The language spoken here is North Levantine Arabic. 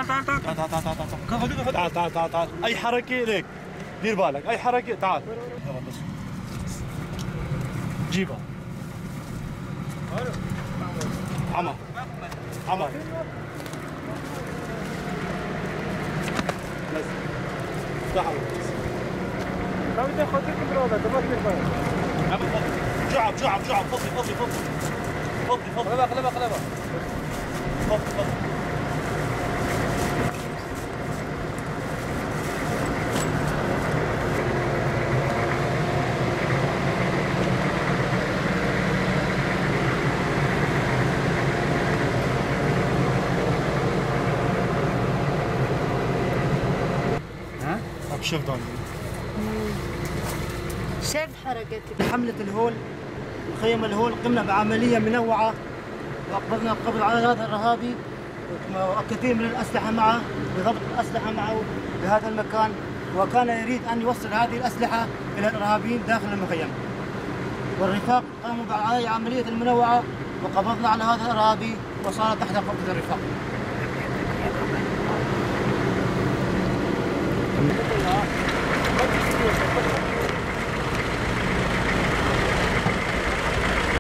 تعال تعال تعال تعال تعال تعال تعال تعال تعال تعال تعال. اي حركة ليك، دير بالك، اي حركة تعال. يلا بس جيبها. عمر عمر بس تعال. ما بدي اخذ جعب جعب جعب. فضي فضي فضي فضي فضي. قلبها قلبها قلبها. فضي فضي. ها؟ شوف دون شايف حركتك. حملة الهول، مخيم الهول، قمنا بعملية منوعة وأقبضنا القبض على هذا الإرهابي وكثير من الأسلحة معه، بضبط الأسلحة معه بهذا المكان، وكان يريد أن يوصل هذه الأسلحة إلى الإرهابيين داخل المخيم. والرفاق قاموا بعملية المنوعة وقبضنا على هذا الإرهابي وصار تحت قبضة الرفاق.